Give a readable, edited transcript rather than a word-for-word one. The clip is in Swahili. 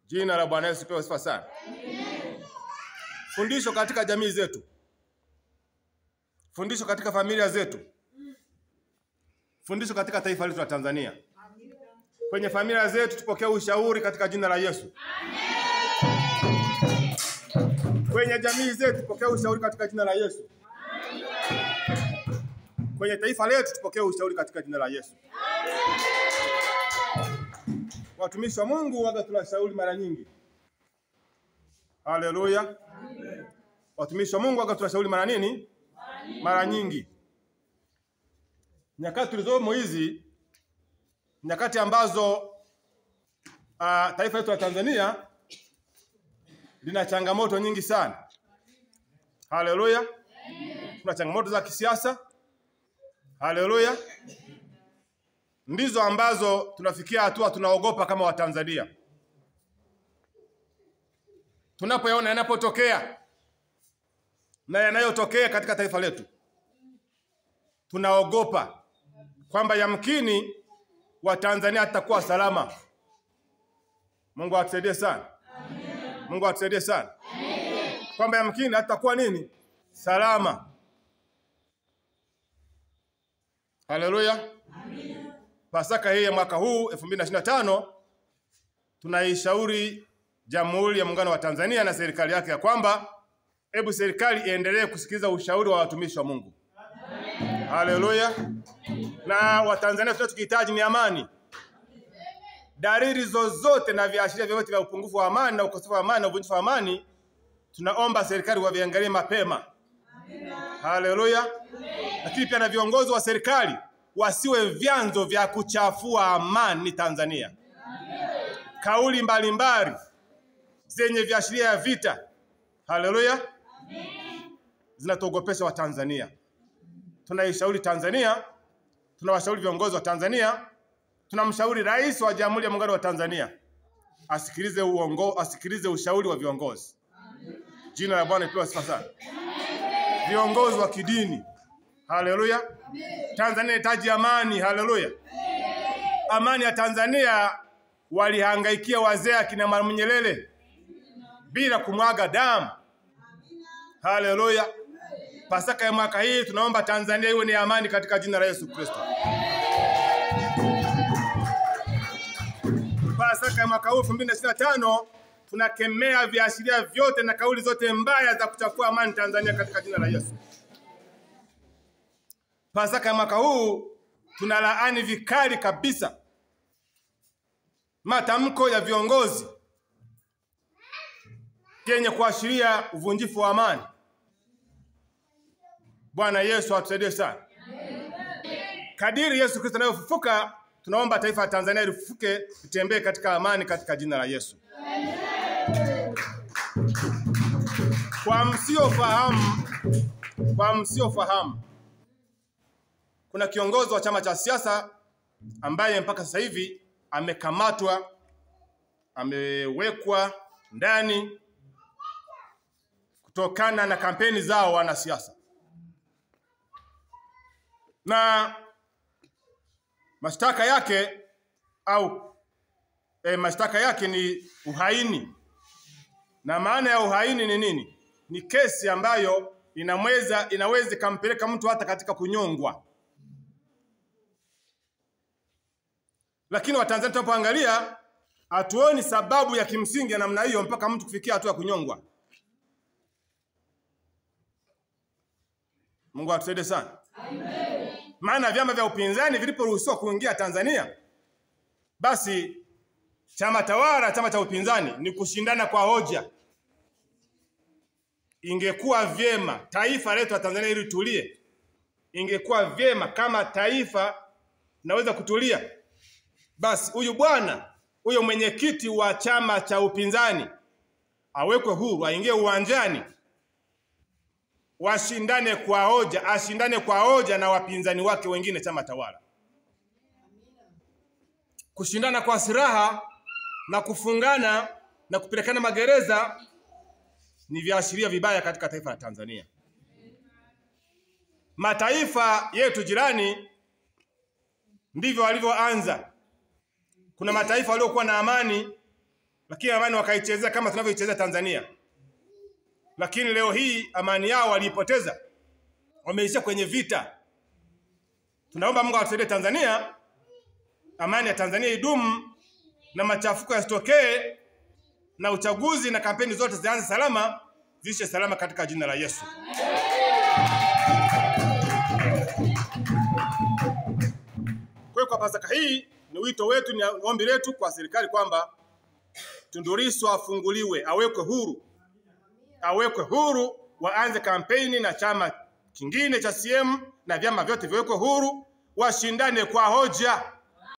Jina la Bwana Yesu pewe sifa sana. Amen. Fundisho katika jamii zetu, fundisho katika familia zetu, fundisho katika taifa letu la Tanzania. Kwenye familia zetu tupokee ushauri katika jina la Yesu. Amen. Kwenye jamii zetu tupokee ushauri katika jina la Yesu. Amen. Kwenye taifa letu tupokee ushauri katika jina la Yesu. Amen. Watumishi wa Mungu waga tunashauri mara nyingi. Haleluya. Watumishi wa Mungu waga tunashauri mara nini? Mara nyingi. Nyakati tulizomo hizi, nyakati ambazo taifa letu la Tanzania lina changamoto nyingi sana. Haleluya. Kuna changamoto za kisiasa. Haleluya. Ndizo ambazo tunafikia hatua tunaogopa kama Watanzania. Tunapoyaona yanapotokea na yanayotokea katika taifa letu, tunaogopa kwamba yamkini Watanzania hatakuwa salama. Mungu atusaidie sana. Amen. Mungu atusaidie sana. Amen. Kwamba yamkini hatakuwa nini? Salama. Haleluya. Amen. Pasaka hii ya mwaka huu 2025 tunaishauri Jamhuri ya Muungano wa Tanzania na serikali yake ya kwamba hebu serikali iendelee kusikiliza ushauri wa watumishi wa Mungu. Haleluya. Na Watanzania tunachokihitaji ni amani. Dalili zozote na viashiria vyote vya upungufu wa amani na ukosefu wa amani na uvunjifu wa amani, tunaomba serikali waviangalie mapema. Haleluya. Lakini pia na viongozi wa serikali wasiwe vyanzo vya kuchafua amani Tanzania. Kauli mbalimbali zenye viashiria ya vita, haleluya, zinatuogopesha wa Tanzania. Tunaishauri Tanzania, tunawashauri viongozi wa Tanzania, tunamshauri Rais wa Jamhuri ya Muungano wa Tanzania asikilize asikilize ushauri wa viongozi. Jina la Bwana lipewe sifa sana. Viongozi wa kidini, haleluya. Tanzania inahitaji amani, haleluya. Amani ya Tanzania walihangaikia wazee akina Mwalimu Nyerere bila kumwaga damu. Haleluya. Pasaka ya mwaka hii tunaomba Tanzania iwe ni amani katika jina la Yesu Kristo. Pasaka ya mwaka huu 2025 tunakemea viashiria vyote na kauli zote mbaya za kuchafua amani Tanzania katika jina la Yesu. Pasaka ya mwaka huu tunalaani vikali kabisa matamko ya viongozi yenye kuashiria uvunjifu wa amani. Bwana Yesu atusaidie sana. Kadiri Yesu Kristo anayofufuka, tunaomba taifa la Tanzania lifufuke, litembee katika amani katika jina la Yesu. Kwa msiofahamu, kuna kiongozi wa chama cha siasa ambaye mpaka sasa hivi amekamatwa, amewekwa ndani kutokana na kampeni zao wanasiasa. Na mashtaka yake au mashtaka yake ni uhaini. Na maana ya uhaini ni nini? Ni kesi ambayo inaweza kampeleka mtu hata katika kunyongwa. Lakini Watanzania tunapoangalia hatuoni sababu ya kimsingi ya namna hiyo mpaka mtu kufikia hatua ya kunyongwa. Mungu atusaidie sana. Amen. Maana vyama vya upinzani viliporuhusiwa kuingia Tanzania, basi chama tawala, chama cha upinzani ni kushindana kwa hoja. Ingekuwa vyema taifa letu la Tanzania ili tulie. Ingekuwa vyema kama taifa naweza kutulia, basi huyu bwana, huyo mwenyekiti wa chama cha upinzani awekwe huru, aingie uwanjani, washindane kwa hoja, ashindane kwa hoja na wapinzani wake wengine chama tawala. Kushindana kwa silaha na kufungana na kupelekana magereza ni viashiria vibaya katika taifa la Tanzania. Mataifa yetu jirani ndivyo walivyoanza. Kuna mataifa waliokuwa na amani Lakini amani wakaichezea kama tunavyoichezea Tanzania. Lakini leo hii amani yao waliipoteza, wameishia kwenye vita. Tunaomba Mungu atusaidie Tanzania, amani ya Tanzania idumu na machafuko yasitokee, na uchaguzi na kampeni zote zianze salama, ziishe salama katika jina la Yesu. Kwa hiyo kwa Pasaka hii ni wito wetu, ni ombi letu kwa serikali kwamba Tundu Lissu afunguliwe, awekwe huru, awekwe huru, waanze kampeni na chama kingine cha CCM na vyama vyote viwekwe huru, washindane kwa hoja.